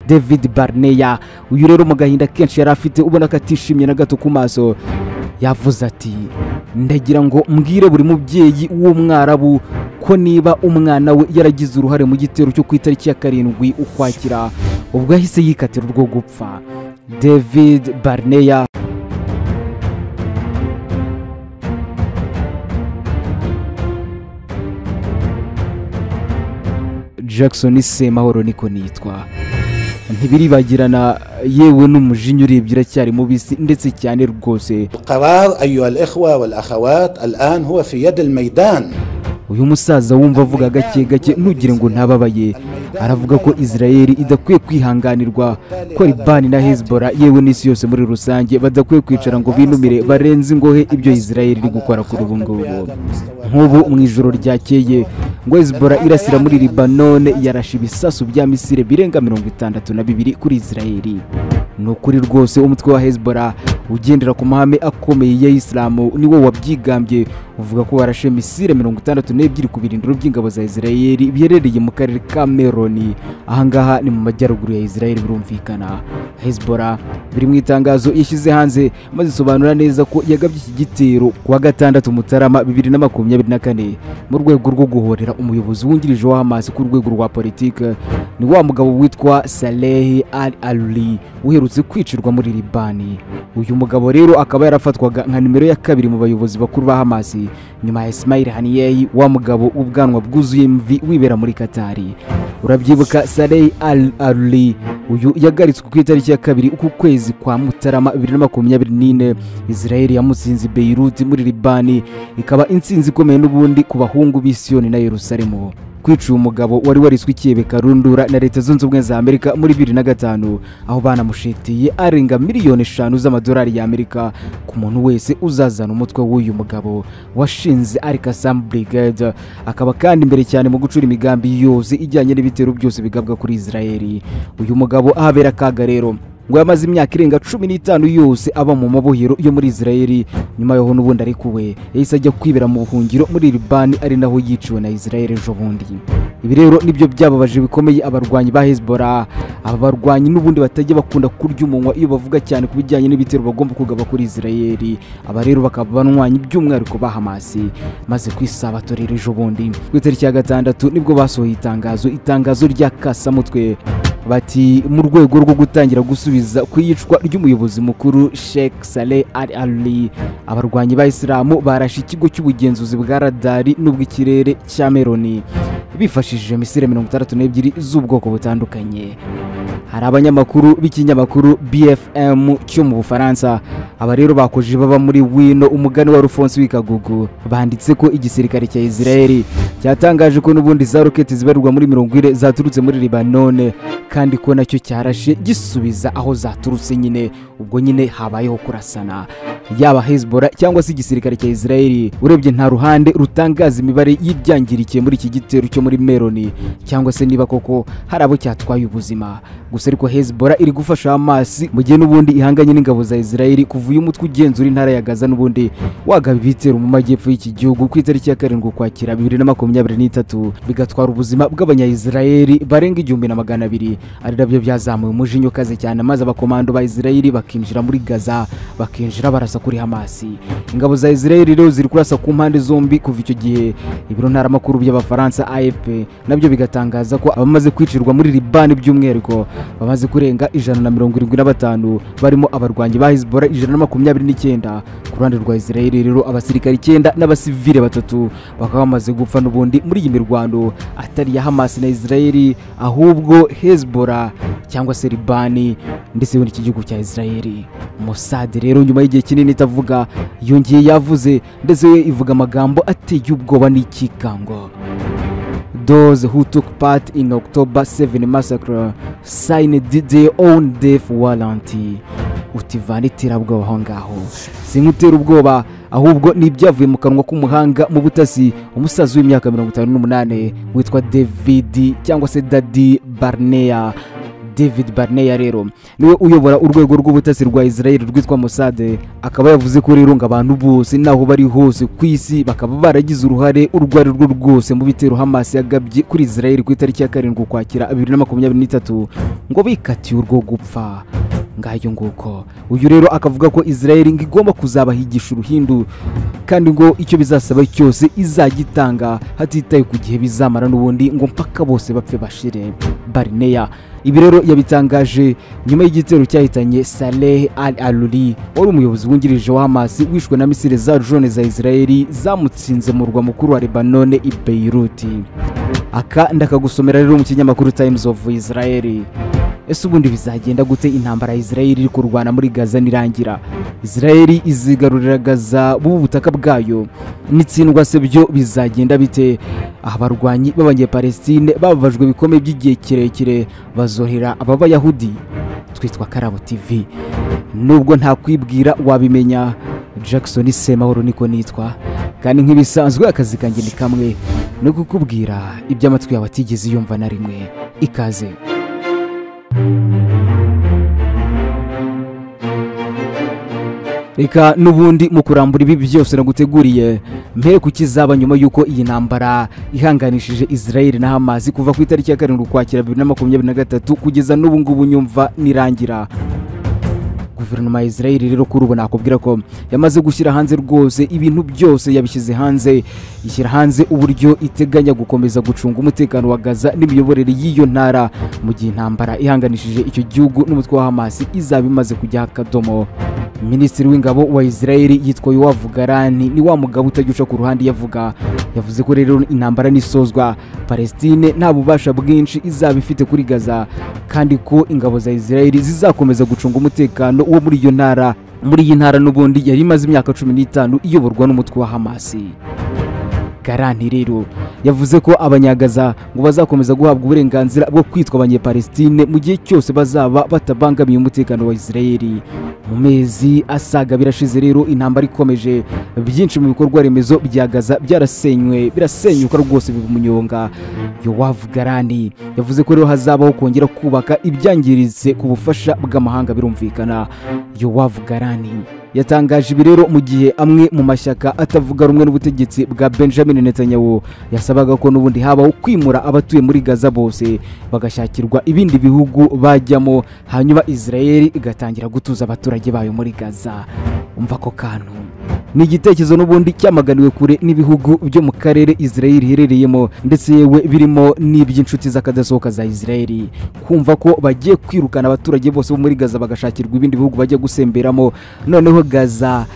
David Barnea. Uyu rero mu gahinda kenshi yari afite, ubona ko atishimye na gato ku maso, yavuze ati: "Ndagira ngo mbwire buri mubyeyi w'umwarabu ko niba umwana we yaragize uruhare mu gitero cyo ku itariki ya 7 Ukwakira, ubwo yahise yikatira urwo gupfa." David Barnea. Jackson Semahoro niko nitwa. Ntibiribagirana yewe n'umujinya urebye uracyari mubisi ndetse cyane rwose. القرار أيها الإخوة والأخوات الآن هو في يد الميدان. Uyu musaza wumva avuga gake gake, ntugire ngo ntababaye. Aravuga ko Israel idakwiye kwihanganirwa, ko Libani na Hezbollah yewe n'isi yose muri rusange badakwiye kwicara ngo binumire barenze ingohe ibyo Israel iri gukora kuri ubu ngubu. Nk'ubu mu ijoro ryakeye ngo Hezbollah irasira muri Libanone yarashe ibisasu bya misile birenga 62 kuri Israel. Ni ukuri rwose umutwe wa Hezbollah ugendera ku mahame akomeye ya Islamu niwo wabyigambye, uvuga ko warashe misile 62 ku birindiro by'ingabo za Israel biherereye mu karere ka Meroni. Ahangaha ni mu majyaruguru ya Israel birumvikana. Hezbollah biri mu itangazo yashyize hanze maze isobanura neza ko yagabye iki gitero kuwa 6 Mutarama 2024 mu rwego rwo guhorera umuyobozi wungirije wa Hamas ku rwego rwa politike, ni wa mugabo witwa Saleh Al-Aruri uherutse kwicirwa muri Libani. Uyu mugabo rero akaba yarafatwaga nka nimero ya 2 mu bayobozi bakuru ba Hamas nyuma ya Ismail Haniyeh, wa mugabo ubwanwa bwuzuye imvi wibera muri Katari. Urabyibuka Saleh Al-Aruri uyu yagaritswe ku itariki ya 2 uku kwezi kwa Mutarama 2024. Israel yamutsinze Beirut muri Libani, ikaba intsinzi ikomeye n'ubundi ku bahungu b'Isiyoni na Yerusalemu. Kwica uyu mugabo wari wariswe ikiyebe karundura na Leta Zunze Ubumwe za Amerika muri 2005, aho banamushitiye arenga miliyoni 5 z'amadolari y'Amerika ku muntu wese uzazana umutwe w'uyu mugabo washinze Al-Qassam Brigade, akaba kandi imbere cyane mu gucura imigambi yose ijyanye n'ibitero byose bigabwa kuri Israel. Uyu mugabo ahabera kaga rero ngo yamaze imyaka irenga 15 yose aba mu mabohero yo muri Israel. Nyuma yaho n'ubundi arikuwe yahise ajya kwibera mu buhungiro muri Libani, ari naho yiciwe na Israel ejo bundi. Ibi rero nibyo byababaje bikomeye abarwanyi ba Hezbollah. Aba barwanyi n'ubundi batajya bakunda kurya umunwa iyo bavuga cyane ku bijyanye n'ibitero bagomba kugaba kuri Israel. Aba rero bakaba banwanya by'umwihariko ba Hamas. Maze ku isabato rero ejo bundi ku itariki ya 6 nibwo basohoye itangazo rya kasamutwe, bati mu rwego rwo gutangira gusubiza ku iyicwa ry'umuyobozi mukuru Sheikh Saleh Al-Aruri, abarwanyi ba Islamu barashe ikigo cy'ubugenzuzi bwa radari n'ubw'ikirere cya Meroni bifashishije misile 62 z'ubwoko butandukanye. Hari abanyamakuru b'ikinyamakuru BFM cyo mu Bufaransa, aba rero bakoje baba muri wino umugani wa Alphonse Wikagugu, banditse ko igisirikare cya Israel cyatangaje ko n'ubundi za roketi zibarirwa muri 40 zaturutse muri Libanone, kandi ko nacyo cyarashe gisubiza aho zaturutse nyine. Ubwo nyine habayeho kurasana yaba Hezbollah cyangwa se igisirikare cya Israel. Urebye nta ruhande rutangaza imibare y'ibyangirikiye muri iki gitero cyo muri Meroni, cyangwa se niba koko hari abo cyatwaye ubuzima. Gusa ariko Hezbollah iri gufasha Hamas mu gihe n'ubundi ihanganye n'ingabo za Israel kuva uyu mutwe ugenzura intara ya Gaza n'ubundi wagaba ibitero mu majyepfo y'iki gihugu ku itariki ya 7 Ukwakira 2023, bigatwara ubuzima bw'abanya-Israel barenga 1200. Ari nabyo byazamuye umujinya ukaze cyane, maze abakomando ba Israel bakinjira muri Gaza, bakinjira barasa kuri Hamas. Ingabo za Israel rero ziri kurasa ku mpande zombi kuva icyo gihe. Ibiro ntaramakuru by'Abafaransa AFP nabyo bigatangaza ko abamaze kwicirwa muri Libani by'umwihariko bamaze kurenga 175, barimo abarwanyi ba Hezbollah 129. Ku ruhande rwa Israel rero abasirikare 9 n'abasivile 3 bakaba bamaze gupfa n'ubundi muri iyi mirwano atari ya Hamas na Israel, ahubwo Hezbollah cyangwa se Libani ndetse n'iki gihugu cya Israel. Mossad rero nyuma y'igihe kinini itavuga yongeye yavuze, ndetse ivuga amagambo ateye ubwoba n'ikikango. Those who took part in October 7 massacre signed their own death warrant. Utivana iterabwoba aho ngaho, sinkutera ubwoba ahubwo ni ibyavuye mu kanwa k'umuhanga mu butasi, umusaza w'imyaka 58 witwa David cyangwa se Dadi Barnea. David Barnea rero niwe uyobora urwego rw'ubutasi rwa Israel rwitwa Mossad, akaba yavuze ko rero ngo abantu bose naho bari hose ku isi bakaba baragize uruhare urwo ari rwo rwose mu bitero Hamas yagabye kuri Israel ku itariki ya 7 Ukwakira 2023 ngo bikatiye urwo gupfa. Ngayo nguko. Uyu rero akavuga ko Israel ngo igomba kuzabahigisha uruhindu kandi ngo icyo bizasaba cyose izagitanga hatitaye ku gihe bizamara n'ubundi ngo mpaka bose bapfe bashire. Barnea ibi rero yabitangaje nyuma y'igitero cyahitanye Saleh al-Aruri wari umuyobozi wungirije wa Hamas wishwe na misile za drone za Israel zamutsinze mu murwa mukuru wa Lebanon i Beirut. Aka ndakagusomera rero mu kinyamakuru Times of Israel. Ese ubundi bizagenda gute intambara ya Israel iri kurwana muri Gaza nirangira? Israel izigarurira Gaza bubu butaka bwayo, nitsindwa se byo bizagenda bite? Abarwanyi b'Abanyepalestine bababajwe bikomeye by'igihe kirekire bazohera aba Bayahudi. Twitwa Karabo TV, nubwo nta kwibwira wabimenya. Jackson Semahoro niko nitwa, kandi nk'ibisanzwe akazi kanjye ni kamwe no kukubwira iby'amatwi yawe atigeze yumva na rimwe. Ikaze. Reka nubundi mu kurambura ibi byose naguteguriye mpere kukizaba nyuma yuko iyi ntambara ihanganishije Israel na Hamas kuva ku itariki ya 7 Ukwakira 2023 kugeza n'ubu ngubu nyumva nirangira. Guverinoma ya Israel rero kuri ubu nakubwira ko yamaze gushyira hanze rwose ibintu byose yabishyize hanze, ishyira hanze uburyo iteganya gukomeza gucunga umutekano wa Gaza n'imiyoborere y'iyo ntara mu gihe intambara ihanganishije icyo gihugu n'umutwe wa Hamas izaba imaze kujya akadomo. Minisitiri w'ingabo wa Israel yitwa Yoav Gallant ni wa mugabo utagica ku ruhande yavuga, yavuze ko rero intambara nisozwa Palestine nta bubasha bwinshi izaba ifite kuri Gaza kandi ko ingabo za Israel zizakomeza gucunga umutekano wo muri iyo ntara. Muri iyi ntara n'ubundi yari imaze imyaka 15 iyoborwa n'umutwe wa Hamas. Gallant rero yavuze ko abanyagaza ngo bazakomeza guhabwa uburenganzira bwo kwitwa abanyepalestine mu gihe cyose bazaba batabangamiye umutekano wa Israel. Mu mezi asaga birashize rero intambara ikomeje, byinshi mu bikorwa remezo bya Gaza byarasenywe, birasenyuka rwose biba umunyonga. Yoav Gallant yavuze ko rero hazabaho kongera kubaka ibyangiritse ku bufasha bw'amahanga birumvikana. Yoav Gallant yatangaje ibi rero mu gihe amwe mu mashyaka atavuga rumwe n'ubutegetsi bwa Benjamin Netanyahu yasabaga ko n'ubundi habaho kwimura abatuye muri Gaza bose bagashakirwa ibindi bihugu bajyamo, hanyuma Israel igatangira gutuza abaturage bayo muri Gaza. Umva ko kantu ni igitekerezo n'ubundi cyamaganiwe kure n'ibihugu byo mu karere Israel iherereyemo ndetse yewe birimo n'iby'inshuti z'akadasohoka za Israel, kumva ko bagiye kwirukana abaturage bose bo muri Gaza bagashakirwa ibindi bihugu bajya gusemberamo, noneho Gaza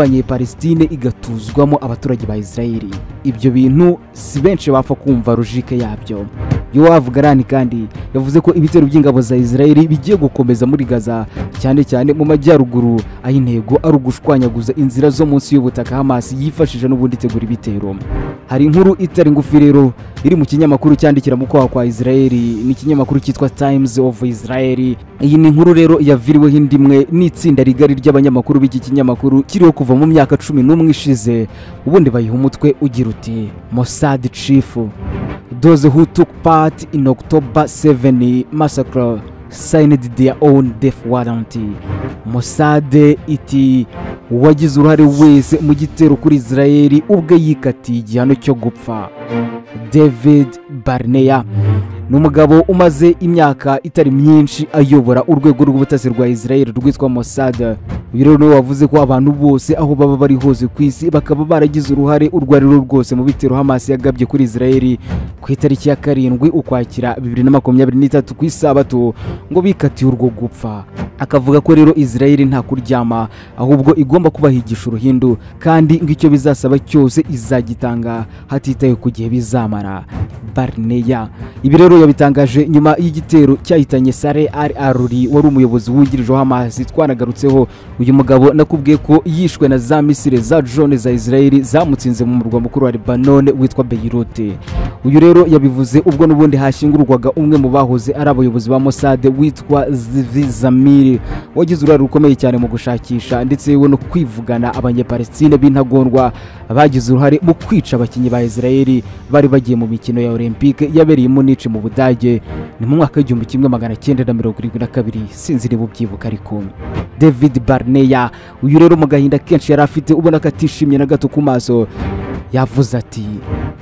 y'Abanyepalestine igatuzwamo abaturage ba Israel. Ibyo bintu si benshi bapfa kumva logique yabyo. Yoav Gallant kandi yavuze ko ibitero by'ingabo za Israel bigiye gukomeza muri Gaza cyane cyane mu majyaruguru, aho intego ari ugushwanyaguza inzira zo munsi y'ubutaka Hamas yifashije n'ubundi itegura ibitero. Hari inkuru itari ngufi rero iri mu kinyamakuru cyandikira mu kwaha kwa Israel, ni ikinyamakuru cyitwa Times of Israel. Iyi ni inkuru rero yaviriweho indimwe n'itsinda rigari ry'abanyamakuru b'iki kinyamakuru kiriho kuva mu myaka 11 ishize, ubundi bayiha umutwe ugira uti Mossad Chief, those who took part in October 7 massacre signed their own death warrant. Mossad iti uwagize uruhare wese mu gitero kuri Israel ubwe yikatiye igihano cyo gupfa. David Barnea ni umugabo umaze imyaka itari myinshi ayobora urwego rw'ubutasi rwa Israel rwitwa Mossad. Uyu rero niwe wavuze ko abantu bose aho baba bari hose ku isi bakaba baragize uruhare urwo ari rwo rwose mu bitero Hamas yagabye kuri Israel ku itariki ya 7 Ukwakira 2023 ku isabato ngo bikatiye urwo gupfa. Akavuga ko rero Israel nta kuryama ahubwo igomba kubahigisha uruhindu kandi ngo icyo bizasaba cyose izagitanga hatitaye ku gihe bizamara. Barnea ibi rero yabitangaje nyuma y'igitero cyahitanye Saleh al-Aruri wari umuyobozi wungirije wa Hamas twanagarutseho. Uyu mugabo nakubwiye ko yishwe na za misile za drone za Israel zamutsinze mu murwa mukuru wa Lebanon witwa Beirut. Uyu rero yabivuze ubwo n'ubundi hashingurwaga umwe mu bahoze ari abayobozi ba Mossad witwa Zvi Zamir Zamiri wagize uruhare rukomeye cyane mu gushakisha ndetse no kwivugana abanyapalestine b'intagondwa bagize uruhare mu kwica abakinnyi ba Israel bari bagiye mu mikino ya Olympique yabereye i Munich mu Budage ni mu mwaka w'1972, sinzi niba ubyibuka. Ariko David Barnea uyu rero mu gahinda kenshi yari afite, ubona ko atishimye na gato ku maso, yavuze ati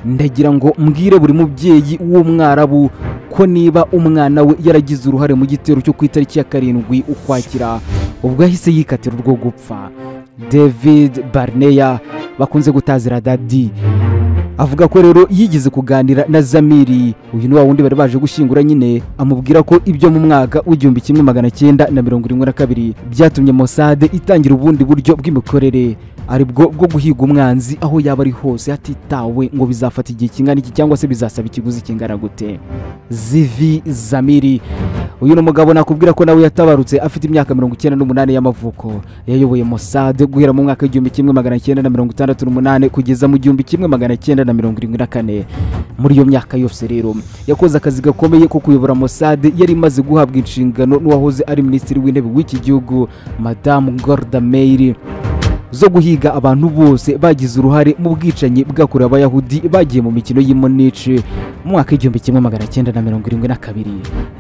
ndagira ngo mbwire buri mubyeyi w'umwarabu ko niba umwana we yaragize uruhare mu gitero cyo ku itariki ya 7 Ukwakira, ubwo yahise yikatira urwo gupfa. David Barnea bakunze gutazira Dadi avuga ko rero yigeze kuganira na Zamiri, uyu ni wa wundi bari baje gushyingura nyine, amubwira ko ibyo mu mwaka w'1972 byatumye Mossad itangira ubundi buryo bw'imikorere, aribwo bwo guhiga umwanzi aho yaba ari hose hatitawe ngo bizafata igihe kingana iki cyangwa se bizasaba ikiguzi kingana gute. Zivi Zamiri uyu ni umugabo nakubwira ko nawe yatabarutse afite imyaka 98 y'amavuko. Yayoboye Mossad guhera mu mwaka w'1968 kugeza mu 1974. Muri iyo myaka yose rero yakoze akazi gakomeye ko kuyobora Mossad yari imaze guhabwa inshingano n'uwahoze ari minisitiri w'intebe w'iki gihugu Madame Golda Meir zo guhiga abantu bose bagize uruhare mu bwicanyi bwakorewe abayahudi bagiye mu mikino y'i Munich mu mwaka w'1972.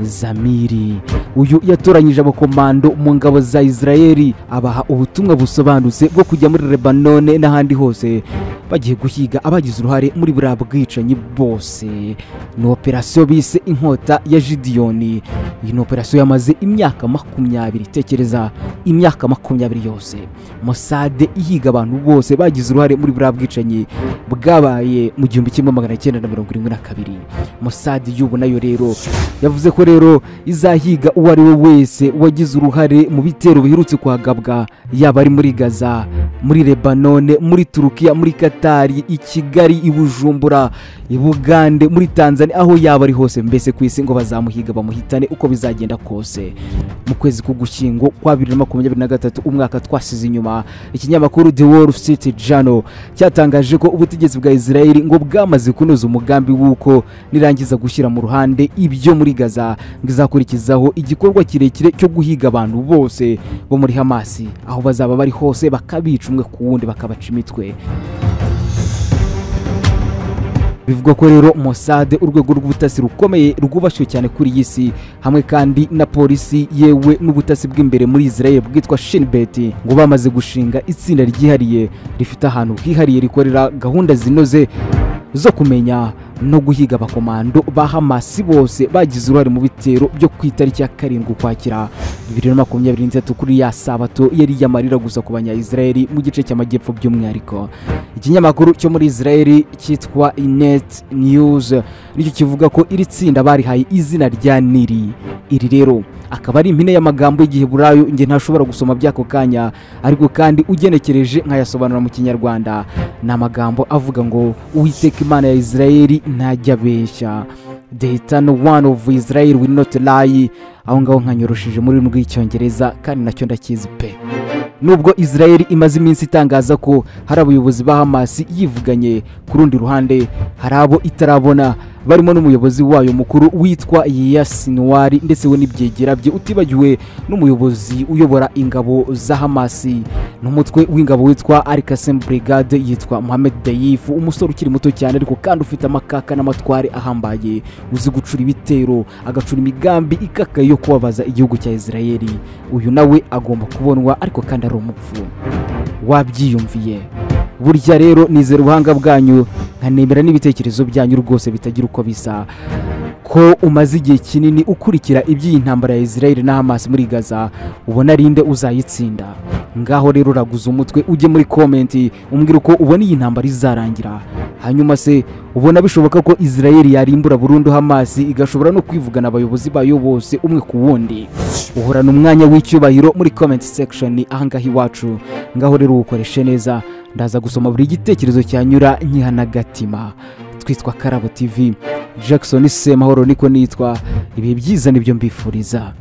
Zamiri uyu yatoranyije abakomando mu ngabo za Israeli abaha ubutumwa busobanutse bwo kujya muri Lebanon n'ahandi hose bagiye guhiga abagize uruhare muri buriya bwicanyi bose. Ni operasiyo bise inkota ya Gidiyoni. Iyi ni operasiyo yamaze imyaka 20, tekereza imyaka 20 yose Mossad ihiga abantu bose bagize uruhare muri buriya bwicanyi bwabaye mu 1972. Mossad y'ubu nayo rero yavuze ko rero izahiga uwo ari we wese wagize uruhare mu bitero biherutse kuhagabwa, yaba ari muri Gaza, muri Lebanon, muri Turukiya, muri Qatar, i Kigali, i Bujumbura, i Bugande, muri Tanzania, aho yaba ari hose mbese ku isi ngo bazamuhiga bamuhitane uko bizagenda kose. Mu kwezi k'Ugushyingo kwa 2023, umwaka twasize inyuma, ikinyamakuru The Wall Street Journal cyatangaje ko ubutegetsi bwa Israel ngo bwamaze kunoza umugambi w'uko nirangiza gushyira mu ruhande ibyo muri Gaza ngo izakurikizaho igikorwa kirekire cyo guhiga abantu bose bo muri Hamas aho bazaba bari hose, bakabica umwe ku wundi bakabaca imitwe. Bivugwa ko rero Mossad, urwego rw'ubutasi rukomeye rwubashywe cyane kuri iyi si, hamwe kandi na polisi yewe n'ubutasi bw'imbere muri Israel bwitwa Shin Bet, ngo bamaze gushinga itsinda ryihariye rifite ahantu hihariye rikorera gahunda zinoze zo kumenya no guhiga abakomando ba Hamas bose bagize uruhare mu bitero byo ku itariki ya 7 Ukwakira 2023, kuri ya sabato yari yamarira gusa ku banya-Israel mu gice cy'amajyepfo by'umwihariko. Ikinyamakuru cyo muri Israel cyitwa Inet News nicyo kivuga ko iri tsinda barihaye izina rya Niri. Iri rero akaba ari impine y'amagambo y'igiheburayo nge ntashobora gusoma by'ako kanya, ariko kandi ugenekereje nkayasobanura mu Kinyarwanda ni amagambo avuga ngo Uwiteka Imana ya Israel ntajya abeshya, the eternal one of Israel will not lie. Aho ngaho nkanyoroshije muri rurimi rw'Icyongereza kandi nacyo ndakizi pe. Nubwo Israel imaze iminsi itangaza ko hari abayobozi ba Hamas yivuganye, ku rundi ruhande hari abo itarabona barimo n'umuyobozi wayo mukuru witwa Yasin Wari ndetse we n'ibyegera bye, utibagiwe n'umuyobozi uyobora ingabo za Hamas n'umutwe w'ingabo witwa Al-Qassam Brigade yitwa Mohammed Dayif, umusore ukiri muto cyane ariko kandi ufite amakaka n'amatware ahambaye, uzi gucura ibitero agacura imigambi ikakaye yo kubabaza igihugu cya Israel. Uyu nawe agomba kubonwa ariko kandi ari umupfu. Wabyiyumviye burya rero nizera ubuhanga bwanyu nkanemera n'ibitekerezo byanyu rwose bitagira uko bisa. Ko umaze igihe kinini ukurikira iby'iyi ntambara ya Israel na Hamas muri Gaza, ubona arinde uzayitsinda? Ngaho rero uraguza umutwe ujye muri comment umbwira uko ubona iyi ntambara izarangira. Hanyuma se ubona bishoboka ko Israel yarimbura burundu Hamas igashobora no kwivugana abayobozi bayo bose umwe ku wundi? Uhorana umwanya w'icyubahiro muri comment section ahangaha iwacu. Ngaho rero ukoreshe neza, ndaza gusoma buri gitekerezo cyanyura nkihanagatima. Twitwa Karabo TV, Jackson Semahoro niko nitwa. Ibihe byiza nibyo mbifuriza.